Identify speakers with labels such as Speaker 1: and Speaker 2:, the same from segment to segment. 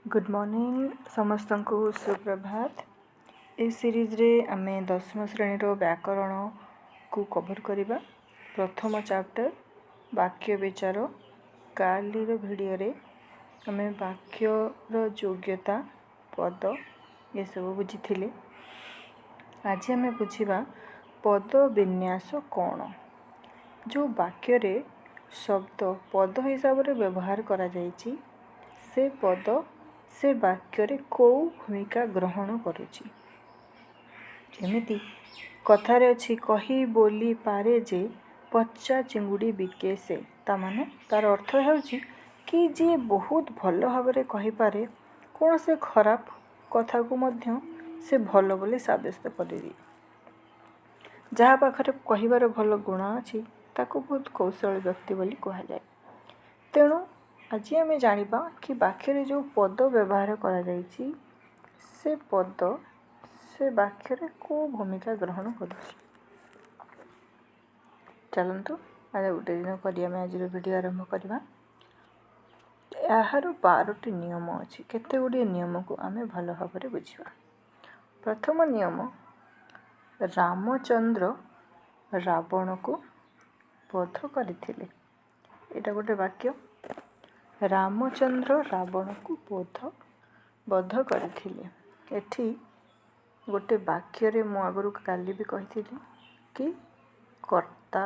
Speaker 1: Good morning ସମସ୍ତଙ୍କୁ ସୁପ୍ରଭାତ। ଏ ସିରିଜ୍ରେ ଆମେ ଦଶମ ଶ୍ରେଣୀର ବ୍ୟାକରଣକୁ କଭର୍ କରିବା। ପ୍ରଥମ ଚାପ୍ଟର ବାକ୍ୟ ବିଚାର। କାଲିର ଭିଡ଼ିଓରେ ଆମେ ବାକ୍ୟର ଯୋଗ୍ୟତା, ପଦ ଏସବୁ ବୁଝିଥିଲେ। ଆଜି ଆମେ ବୁଝିବା ପଦ ବିନ୍ୟାସ କ'ଣ। ଯେଉଁ ବାକ୍ୟରେ ଶବ୍ଦ ପଦ ହିସାବରେ ବ୍ୟବହାର କରାଯାଇଛି, ସେ ପଦ ସେ ବାକ୍ୟରେ କେଉଁ ଭୂମିକା ଗ୍ରହଣ କରୁଛି। ଯେମିତି କଥାରେ ଅଛି, କହି ବୋଲି ପାରେ ଯେ ପଚା ଚିଙ୍ଗୁଡ଼ି ବିକେ ସେ। ତା'ମାନେ ତା'ର ଅର୍ଥ ହେଉଛି କି ଯିଏ ବହୁତ ଭଲ ଭାବରେ କହିପାରେ, କୌଣସି ଖରାପ କଥାକୁ ମଧ୍ୟ ସେ ଭଲ ବୋଲି ସାବ୍ୟସ୍ତ କରିଦିଏ। ଯାହା ପାଖରେ କହିବାର ଭଲ ଗୁଣ ଅଛି, ତାକୁ ବହୁତ କୌଶଳୀ ବ୍ୟକ୍ତି ବୋଲି କୁହାଯାଏ। ତେଣୁ ଆଜି ଆମେ ଜାଣିବା କି ବାକ୍ୟରେ ଯେଉଁ ପଦ ବ୍ୟବହାର କରାଯାଇଛି, ସେ ପଦ ସେ ବାକ୍ୟରେ କେଉଁ ଭୂମିକା ଗ୍ରହଣ କରୁଛି। ଚାଲନ୍ତୁ, ଆଜି ଗୋଟେ ଦିନ କରି ଆମେ ଆଜିର ଭିଡ଼ିଓ ଆରମ୍ଭ କରିବା। ଏହାର 12ଟି ନିୟମ ଅଛି। କେତେ ଗୁଡ଼ିଏ ନିୟମକୁ ଆମେ ଭଲ ଭାବରେ ବୁଝିବା। ପ୍ରଥମ ନିୟମ, ରାମଚନ୍ଦ୍ର ରାବଣକୁ ବଧ କରିଥିଲେ। ଏଇଟା ଗୋଟେ ବାକ୍ୟ। ରାମଚନ୍ଦ୍ର ରାବଣକୁ ବଧ କରିଥିଲେ। ଏଠି ଗୋଟେ ବାକ୍ୟରେ ମୁଁ ଆଗରୁ କାଲି ବି କହିଥିଲି କି କର୍ତ୍ତା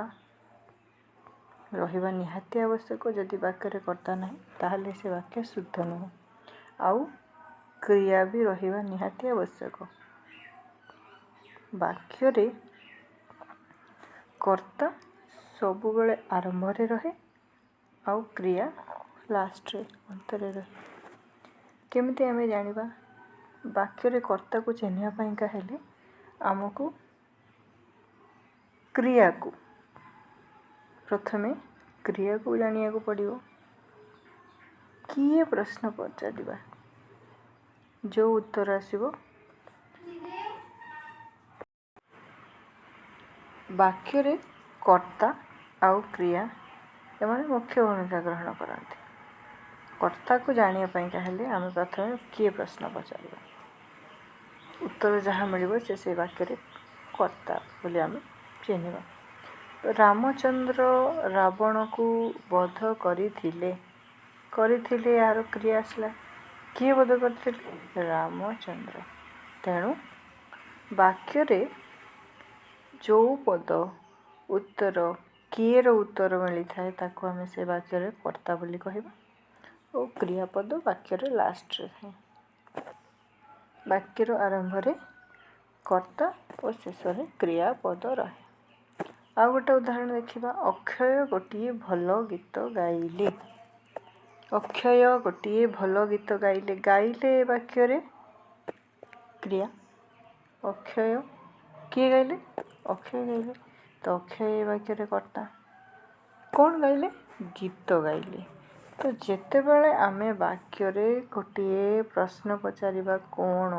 Speaker 1: ରହିବା ନିହାତି ଆବଶ୍ୟକ। ଯଦି ବାକ୍ୟରେ କର୍ତ୍ତା ନାହିଁ, ତାହେଲେ ସେ ବାକ୍ୟ ଶୁଦ୍ଧ ନୁହଁ। ଆଉ କ୍ରିୟା ବି ରହିବା ନିହାତି ଆବଶ୍ୟକ। ବାକ୍ୟରେ କର୍ତ୍ତା ସବୁବେଳେ ଆରମ୍ଭରେ ରହେ ଆଉ କ୍ରିୟା ଲାଷ୍ଟରେ, ଅନ୍ତରେ ରହେ। କେମିତି ଆମେ ଜାଣିବା? ବାକ୍ୟରେ କର୍ତ୍ତାକୁ ଚିହ୍ନିବା ପାଇଁକା ହେଲେ ଆମକୁ କ୍ରିୟାକୁ ପ୍ରଥମେ କ୍ରିୟାକୁ ଜାଣିବାକୁ ପଡ଼ିବ। କିଏ ପ୍ରଶ୍ନ ପଚାରିବା, ଯେଉଁ ଉତ୍ତର ଆସିବ। ବାକ୍ୟରେ କର୍ତ୍ତା ଆଉ କ୍ରିୟା ଏମାନେ ମୁଖ୍ୟ ଭୂମିକା ଗ୍ରହଣ କରନ୍ତି। କର୍ତ୍ତାକୁ ଜାଣିବା ପାଇଁକା ହେଲେ ଆମେ ପ୍ରଥମେ କିଏ ପ୍ରଶ୍ନ ପଚାରିବା। ଉତ୍ତର ଯାହା ମିଳିବ, ସେ ସେଇ ବାକ୍ୟରେ କର୍ତ୍ତା ବୋଲି ଆମେ ଚିହ୍ନିବା। ରାମଚନ୍ଦ୍ର ରାବଣକୁ ବଧ କରିଥିଲେ। କରିଥିଲେ, ଏହାର କ୍ରିୟା ଆସିଲା। କିଏ ବଧ କରିଥିଲେ? ରାମଚନ୍ଦ୍ର। ତେଣୁ ବାକ୍ୟରେ ଯେଉଁ ପଦ ଉତ୍ତର କିଏର ଉତ୍ତର ମିଳିଥାଏ, ତାକୁ ଆମେ ସେ ବାକ୍ୟରେ କର୍ତ୍ତା ବୋଲି କହିବା ଓ କ୍ରିୟାପଦ ବାକ୍ୟରେ ଲାଷ୍ଟରେ ଥାଏ। ବାକ୍ୟର ଆରମ୍ଭରେ କର୍ତ୍ତା ଓ ଶେଷରେ କ୍ରିୟାପଦ ରହେ। ଆଉ ଗୋଟେ ଉଦାହରଣ ଦେଖିବା। ଅକ୍ଷୟ ଗୋଟିଏ ଭଲ ଗୀତ ଗାଇଲେ। ଅକ୍ଷୟ ଗୋଟିଏ ଭଲ ଗୀତ ଗାଇଲେ। ଗାଇଲେ ବାକ୍ୟରେ କ୍ରିୟା। ଅକ୍ଷୟ କିଏ ଗାଇଲେ? ଅକ୍ଷୟ ଗାଇଲେ। ତ ଅକ୍ଷୟ ଏ ବାକ୍ୟରେ କର୍ତ୍ତା। କ'ଣ ଗାଇଲେ? ଗୀତ ଗାଇଲେ। ତ ଯେତେବେଳେ ଆମେ ବାକ୍ୟରେ ଗୋଟିଏ ପ୍ରଶ୍ନ ପଚାରିବା କ'ଣ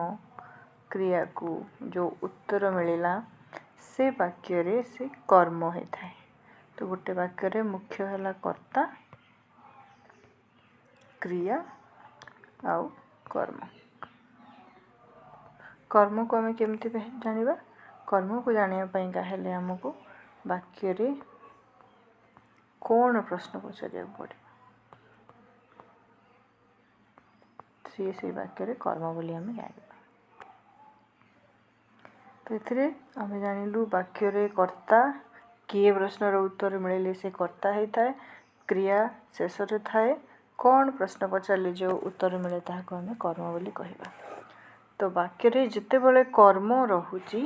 Speaker 1: କ୍ରିୟାକୁ ଯେଉଁ ଉତ୍ତର ମିଳିଲା, ସେ ବାକ୍ୟରେ ସେ କର୍ମ ହେଇଥାଏ। ତ ଗୋଟେ ବାକ୍ୟରେ ମୁଖ୍ୟ ହେଲା କର୍ତ୍ତା, କ୍ରିୟା ଆଉ କର୍ମ। କର୍ମକୁ ଆମେ କେମିତି ଜାଣିବା? କର୍ମକୁ ଜାଣିବା ପାଇଁକା ହେଲେ ଆମକୁ ବାକ୍ୟରେ କ'ଣ ପ୍ରଶ୍ନ ପଚାରିବାକୁ ପଡ଼ିବ। ସିଏ ସେଇ ବାକ୍ୟରେ କର୍ମ ବୋଲି ଆମେ ଜାଣିବା। ତ ଏଥିରେ ଆମେ ଜାଣିଲୁ, ବାକ୍ୟରେ କର୍ତ୍ତା କିଏ ପ୍ରଶ୍ନର ଉତ୍ତର ମିଳିଲେ ସେ କର୍ତ୍ତା ହେଇଥାଏ, କ୍ରିୟା ଶେଷରେ ଥାଏ, କ'ଣ ପ୍ରଶ୍ନ ପଚାରିଲେ ଯେଉଁ ଉତ୍ତର ମିଳେ, ତାହାକୁ ଆମେ କର୍ମ ବୋଲି କହିବା। ତ ବାକ୍ୟରେ ଯେତେବେଳେ କର୍ମ ରହୁଛି,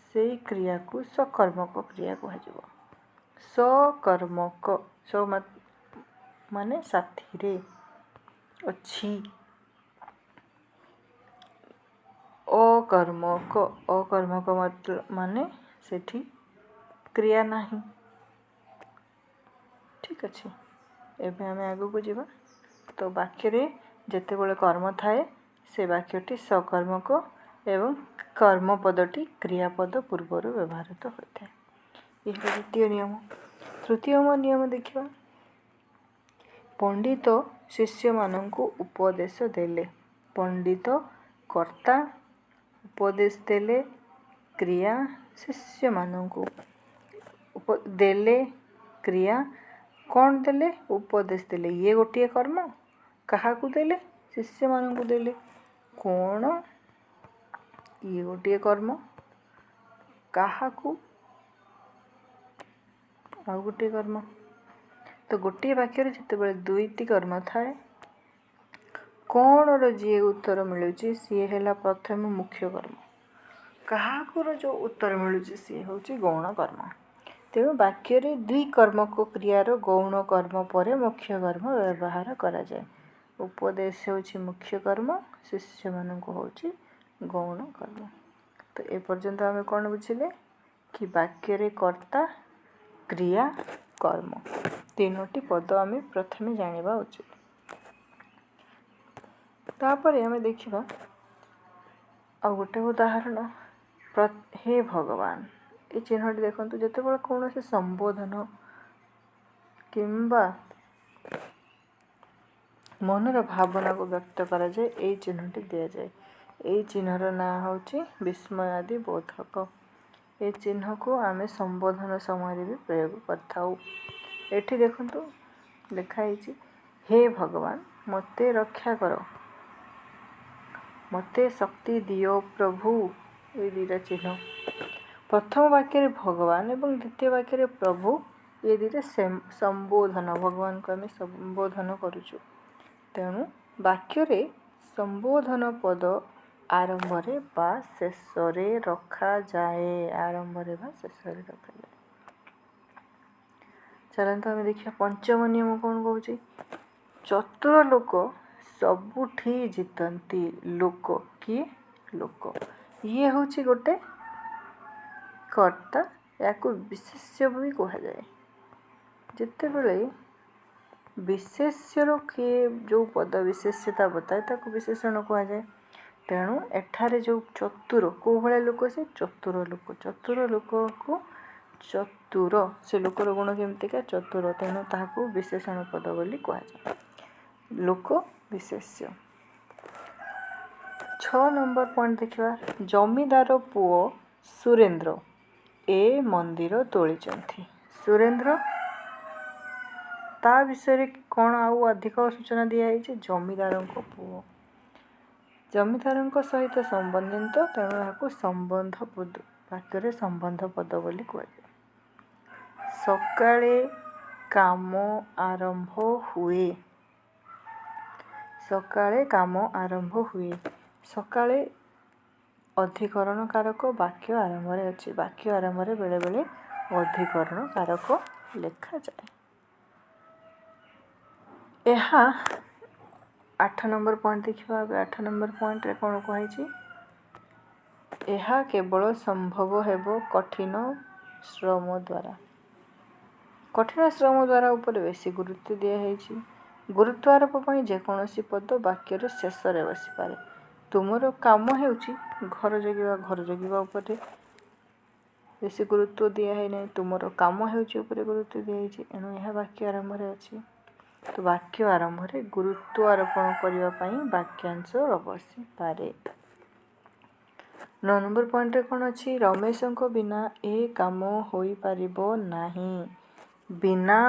Speaker 1: ସେଇ କ୍ରିୟାକୁ ସକର୍ମକ କ୍ରିୟା କୁହାଯିବ। ସକର୍ମକ, ସ ମାନେ ସାଥିରେ ଅଛି। ଅକର୍ମକ, ଅକର୍ମକ ମାନେ ସେଠି କ୍ରିୟା ନାହିଁ। ଠିକ୍ ଅଛି, ଏବେ ଆମେ ଆଗକୁ ଯିବା। ତ ବାକ୍ୟରେ ଯେତେବେଳେ କର୍ମ ଥାଏ, ସେ ବାକ୍ୟଟି ସକର୍ମକ ଏବଂ କର୍ମପଦଟି କ୍ରିୟାପଦ ପୂର୍ବରୁ ବ୍ୟବହୃତ ହୋଇଥାଏ। ଏହା ଦ୍ୱିତୀୟ ନିୟମ। ତୃତୀୟ ନିୟମ ଦେଖିବା। ପଣ୍ଡିତ ଶିଷ୍ୟମାନଙ୍କୁ ଉପଦେଶ ଦେଲେ। ପଣ୍ଡିତ କର୍ତ୍ତା, ଉପଦେଶ ଦେଲେ କ୍ରିୟା, ଶିଷ୍ୟମାନଙ୍କୁ ଦେଲେ କ୍ରିୟା। କ'ଣ ଦେଲେ? ଉପଦେଶ ଦେଲେ। ଇଏ ଗୋଟିଏ କର୍ମ। କାହାକୁ ଦେଲେ? ଶିଷ୍ୟମାନଙ୍କୁ ଦେଲେ। କ'ଣ? ଇଏ ଗୋଟିଏ କର୍ମ। କାହାକୁ? ଆଉ ଗୋଟିଏ କର୍ମ। ତ ଗୋଟିଏ ବାକ୍ୟରେ ଯେତେବେଳେ ଦୁଇଟି କର୍ମ ଥାଏ, କ'ଣର ଯିଏ ଉତ୍ତର ମିଳୁଛି ସିଏ ହେଲା ପ୍ରଥମେ ମୁଖ୍ୟ କର୍ମ। କାହାକୁର ଯେଉଁ ଉତ୍ତର ମିଳୁଛି ସିଏ ହେଉଛି ଗୌଣ କର୍ମ। ତେଣୁ ବାକ୍ୟରେ ଦ୍ୱିକର୍ମକ କ୍ରିୟାର ଗୌଣ କର୍ମ ପରେ ମୁଖ୍ୟ କର୍ମ ବ୍ୟବହାର କରାଯାଏ। ଉପଦେଶ ହେଉଛି ମୁଖ୍ୟ କର୍ମ, ଶିଷ୍ୟମାନଙ୍କୁ ହେଉଛି ଗୌଣ କର୍ମ। ତ ଏପର୍ଯ୍ୟନ୍ତ ଆମେ କ'ଣ ବୁଝିଲେ କି ବାକ୍ୟରେ କର୍ତ୍ତା, କ୍ରିୟା, କର୍ମ ତିନୋଟି ପଦ ଆମେ ପ୍ରଥମେ ଜାଣିବା ଉଚିତ। ତାପରେ ଆମେ ଦେଖିବା ଆଉ ଗୋଟେ ଉଦାହରଣ। ହେ ଭଗବାନ, ଏ ଚିହ୍ନଟି ଦେଖନ୍ତୁ। ଯେତେବେଳେ କୌଣସି ସମ୍ବୋଧନ କିମ୍ବା ମନର ଭାବନାକୁ ବ୍ୟକ୍ତ କରାଯାଏ, ଏଇ ଚିହ୍ନଟି ଦିଆଯାଏ। ଏଇ ଚିହ୍ନର ନାଁ ହେଉଛି ବିସ୍ମୟାଦି ବୋଧକ। ଏ ଚିହ୍ନକୁ ଆମେ ସମ୍ବୋଧନ ସମୟରେ ବି ପ୍ରୟୋଗ କରିଥାଉ। ଏଠି ଦେଖନ୍ତୁ ଲେଖା ହେଇଛି, ହେ ଭଗବାନ ମୋତେ ରକ୍ଷା କର, ମୋତେ ଶକ୍ତି ଦିଅ ପ୍ରଭୁ। ଏଇ ଦୁଇଟା ଚିହ୍ନ, ପ୍ରଥମ ବାକ୍ୟରେ ଭଗବାନ ଏବଂ ଦ୍ୱିତୀୟ ବାକ୍ୟରେ ପ୍ରଭୁ, ଏ ଦୁଇଟା ସମ୍ବୋଧନ। ଭଗବାନଙ୍କୁ ଆମେ ସମ୍ବୋଧନ କରୁଛୁ। ତେଣୁ ବାକ୍ୟରେ ସମ୍ବୋଧନ ପଦ ଆରମ୍ଭରେ ବା ଶେଷରେ ରଖାଯାଏ। ଆରମ୍ଭରେ ବା ଶେଷରେ ରଖାଯାଏ। ଚାଲନ୍ତୁ ଆମେ ଦେଖିବା ପଞ୍ଚମ ନିୟମ କ'ଣ କହୁଛି। ଚତୁର ଲୋକ ସବୁଠି ଜିତନ୍ତି। ଲୋକ କିଏ? ଲୋକ ଇଏ ହେଉଛି ଗୋଟେ କର୍ତ୍ତା। ଏହାକୁ ବିଶେଷ୍ୟ ବି କୁହାଯାଏ। ଯେତେବେଳେ ବିଶେଷ୍ୟର କିଏ ଯେଉଁ ପଦ ବିଶେଷ୍ୟତା ବତାଏ ତାକୁ ବିଶେଷଣ କୁହାଯାଏ। ତେଣୁ ଏଠାରେ ଯେଉଁ ଚତୁର, କେଉଁ ଭଳିଆ ଲୋକ ସେ? ଚତୁର ଲୋକ। ଚତୁର ଲୋକକୁ ଚତୁର, ସେ ଲୋକର ଗୁଣ କେମିତିକା? ଚତୁର। ତେଣୁ ତାହାକୁ ବିଶେଷଣ ପଦ ବୋଲି କୁହାଯାଏ। ଲୋକ ବିଶେଷ୍ୟ। 6 ନମ୍ବର ପଏଣ୍ଟ ଦେଖିବା। ଜମିଦାର ପୁଅ ସୁରେନ୍ଦ୍ର ଏ ମନ୍ଦିର ତୋଳିଛନ୍ତି। ସୁରେନ୍ଦ୍ର, ତା ବିଷୟରେ କ'ଣ ଆଉ ଅଧିକ ସୂଚନା ଦିଆହେଇଛି? ଜମିଦାରଙ୍କ ପୁଅ, ଜମିଦାରଙ୍କ ସହିତ ସମ୍ବନ୍ଧିତ। ତେଣୁ ଏହାକୁ ସମ୍ବନ୍ଧ ପଦ, ବାକ୍ୟରେ ସମ୍ବନ୍ଧ ପଦ ବୋଲି କୁହାଯାଏ। ସକାଳେ କାମ ଆରମ୍ଭ ହୁଏ। ସକାଳେ କାମ ଆରମ୍ଭ ହୁଏ। ସକାଳେ ଅଧିକରଣ କାରକ ବାକ୍ୟ ଆରମ୍ଭରେ ଅଛି। ବାକ୍ୟ ଆରମ୍ଭରେ ବେଳେବେଳେ ଅଧିକରଣ କାରକ ଲେଖାଯାଏ। ଏହା 8 ନମ୍ବର ପଏଣ୍ଟ ଦେଖିବା। ଏବେ 8 ନମ୍ବର ପଏଣ୍ଟରେ କ'ଣ କୁହାହେଇଛି? ଏହା କେବଳ ସମ୍ଭବ ହେବ କଠିନ ଶ୍ରମ ଦ୍ୱାରା। କଠିନ ଶ୍ରମ ଦ୍ୱାରା ଉପରେ ବେଶୀ ଗୁରୁତ୍ୱ ଦିଆହେଇଛି। ଗୁରୁତ୍ୱ ଆରୋପ ପାଇଁ ଯେକୌଣସି ପଦ ବାକ୍ୟର ଶେଷରେ ବସିପାରେ। ତୁମର କାମ ହେଉଛି ଘର ଜଗିବା। ଘର ଜଗିବା ଉପରେ ବେଶୀ ଗୁରୁତ୍ୱ ଦିଆହେଇନାହିଁ। ତୁମର କାମ ହେଉଛି ଉପରେ ଗୁରୁତ୍ୱ ଦିଆହେଇଛି। ଏଣୁ ଏହା ବାକ୍ୟ ଆରମ୍ଭରେ ଅଛି। ତ ବାକ୍ୟ ଆରମ୍ଭରେ ଗୁରୁତ୍ୱ ଆରୋପଣ କରିବା ପାଇଁ ବାକ୍ୟାଂଶ ବସିପାରେ। 9 ନମ୍ବର ପଏଣ୍ଟରେ କ'ଣ ଅଛି? ରମେଶଙ୍କ ବିନା ଏ କାମ ହୋଇପାରିବ ନାହିଁ। ବିନା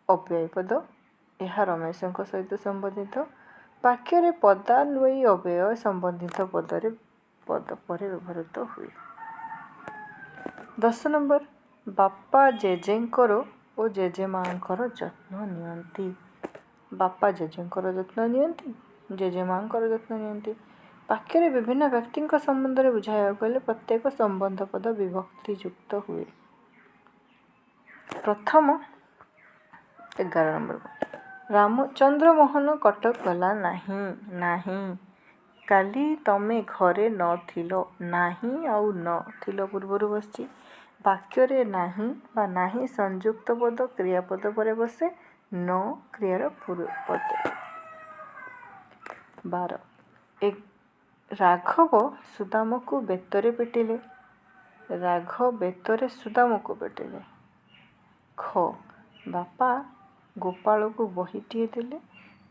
Speaker 1: ଅବ୍ୟୟ ପଦ, ଏହା ରମେଶଙ୍କ ସହିତ ସମ୍ବନ୍ଧିତ। ବାକ୍ୟରେ ପଦାନ୍ୱୟୀ ଅବ୍ୟୟ ସମ୍ବନ୍ଧିତ ପଦରେ ପଦ ପରେ ବ୍ୟବହୃତ ହୁଏ। 10 ନମ୍ବର, ବାପା ଜେଜେଙ୍କର ଓ ଜେଜେମାଙ୍କର ଯତ୍ନ ନିଅନ୍ତି। ବାପା ଜେଜେଙ୍କର ଯତ୍ନ ନିଅନ୍ତି, ଜେଜେମାଙ୍କର ଯତ୍ନ ନିଅନ୍ତି। ବାକ୍ୟରେ ବିଭିନ୍ନ ବ୍ୟକ୍ତିଙ୍କ ସମ୍ବନ୍ଧରେ ବୁଝାଇବାକୁ ହେଲେ ପ୍ରତ୍ୟେକ ସମ୍ବନ୍ଧ ପଦ ବିଭକ୍ତିଯୁକ୍ତ ହୁଏ। ପ୍ରଥମ 11 ନମ୍ବର, ରାମଚନ୍ଦ୍ରମୋହନ କଟକ ଗଲା ନାହିଁ। ନାହିଁ, କାଲି ତମେ ଘରେ ନଥିଲ। ନାହିଁ ଆଉ ନ ଥିଲ ପୂର୍ବରୁ ବସିଛି। ବାକ୍ୟରେ ନାହିଁ ବା ନାହିଁ ସଂଯୁକ୍ତ ପଦ କ୍ରିୟାପଦ ପରେ ବସେ, ନ କ୍ରିୟାର ପଦ। 12, ରାଘବ ସୁଦାମକୁ ବେତରେ ପିଟିଲେ। ରାଘବ ବେତରେ ସୁଦାମକୁ ପିଟିଲେ। ଖ, ବାପା ଗୋପାଳକୁ ବହିଟିଏ ଦେଲେ।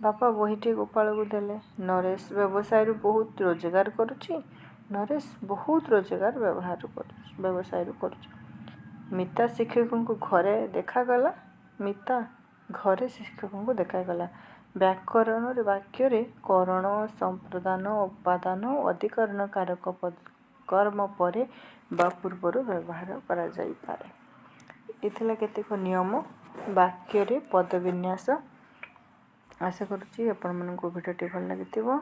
Speaker 1: ବାପା ବହିଟିଏ ଗୋପାଳକୁ ଦେଲେ। ନରେଶ ବ୍ୟବସାୟରୁ ବହୁତ ରୋଜଗାର କରୁଛି। ନରେଶ ବହୁତ ରୋଜଗାର ବ୍ୟବହାର କରୁଛି, ବ୍ୟବସାୟରୁ କରୁଛି। ମିତା ଶିକ୍ଷକଙ୍କୁ ଘରେ ଦେଖାଗଲା। ମିତା ଘରେ ଶିକ୍ଷକଙ୍କୁ ଦେଖାଗଲା। ବ୍ୟାକରଣରେ ବାକ୍ୟରେ କରଣ, ସମ୍ପ୍ରଦାନ, ଉପାଦାନ, ଅଧିକରଣ କାରକ କର୍ମ ପରେ ବା ପୂର୍ବରୁ ବ୍ୟବହାର କରାଯାଇପାରେ। ଏ ଥିଲା କେତେକ ନିୟମ ବାକ୍ୟରେ ପଦବିନ୍ୟାସ। ଆଶା କରୁଛି ଆପଣମାନଙ୍କୁ ଭିଡ଼ିଓଟି ଭଲ ଲାଗିଥିବ।